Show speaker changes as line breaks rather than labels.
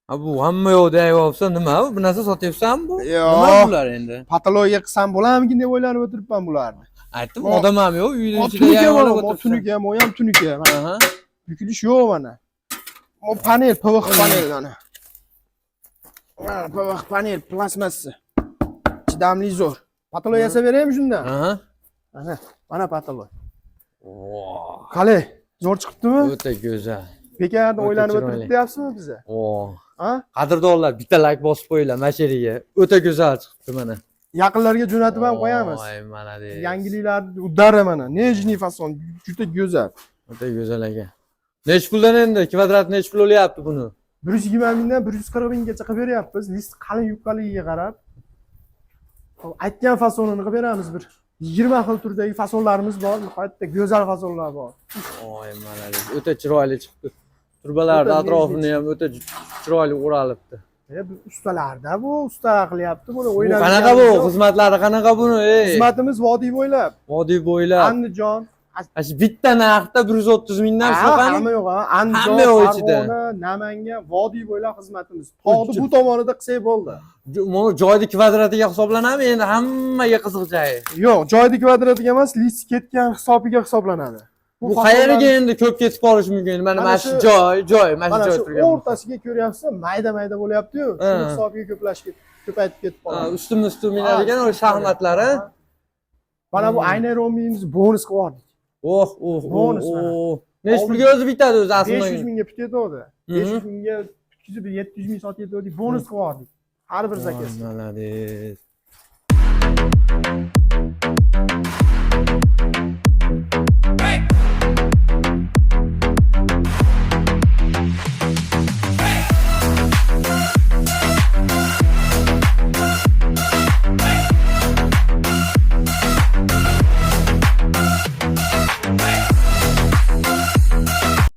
Ha, bu hamma yoqda yeyapsan, nima bu? Bu narsa sotyapsanmi bu?
Yo'q.
Nima bular endi?
Patologiya qilsam bo'larmikin deb o'ylanib o'tiribman bularni.
Aytdim,
Mo-
odam ham yo'q, uyning
Mo
ichida
tunuka
yeyib
mana,
olib
mo
o'tiribsan.
tunuka, mo ham tunuka. Mana
Aha.
bukilish yo'q mana. Mo panel, PVX panel mana. Mana PVX panel plastmassa. Chidamli zo'r. Patologiya yasab beraymi shundan?
Aha.
Mana, mana patologiya.
Voh,
Qalay, zo'r chiqibdimi?
o'ta go'zal.
Bekarda
O'ta
o'ylanib
chiroyli.
o'tiribdi deyapsizmi biza?
Oh.
Ha?
Qadrdonlar, bitta like bosib qo'yinglar mana shu yerga. O'ta go'zal chiqibdi mana.
Yaqinlarga jo'natib ham qo'yamiz.
Voy, молодец.
Yangiliklar udari mana. Нежный fason, juda go'zal.
O'ta go'zal ekan. Nechi puldan endi? Kvadrat nechi pul bo'lyapti buni?
120 mingdan 140 minggacha qilib beryapmiz. List qalin yupqaligiga qarab. Hop, aytgan fasonini qilib beramiz bir. 20 xil turdagi fasonlarimiz bor, nihoyatda go'zal fasonlar bor.
Voy, молодец. O'ta chiroyli chiqibdi. Turbalarni
O'ta
atrofini ham o'ta chiroyli o'ralibdi.
Bu ustalarda bu, ustalar qilyapti buni
Bu
o'ylab.
qanaqa bu? Xizmatlari qanaqa buni? Ey?
Xizmatimiz vodiy bo'ylab,
Vodiy bo'ylab.
Andijon,
Mana shu bitta narxda 130 mingdan
Ha,
shunaqami?
hamma yo'q, ha. Andijon,
Hamma yo'q ichida.
Farg'ona, Namangan, vodiy bo'ylab xizmatimiz. Tog'ni bu tomonida qilsak bo'ldi.
Mana joyni kvadratiga hisoblanadimi endi hammaga qiziq joyi?
Yo'q, joyni kvadratiga emas, list ketgan hisobiga hisoblanadi.
Bu qayerga endi ko'p ketib qolishi mumkin? Mana
Mana
mana shu
shu-
joy, mana
Mana
shu joy
shu
turgan.
o'rtasiga ko'ryapsiz, mayda-mayda bo'lyapti-yu. Shuni
Ha.
hisobiga ko'plashib ko'payib ketib
Ha,
qoladi.
ustma usti minadigan o'sha shaxmatlari.
Mana bu ayna romiyimizni bonus qilib yubordik.
Oh, oh, oh,
Bonus mana.
oh. Nechi pulga o'zi bitadi o'zi aslida?
500 mingga bitadi. 500 mingga bitkizib 700 ming sotib bonus qilib yubordik. Har bir zakaz.
Молодец.
Hey!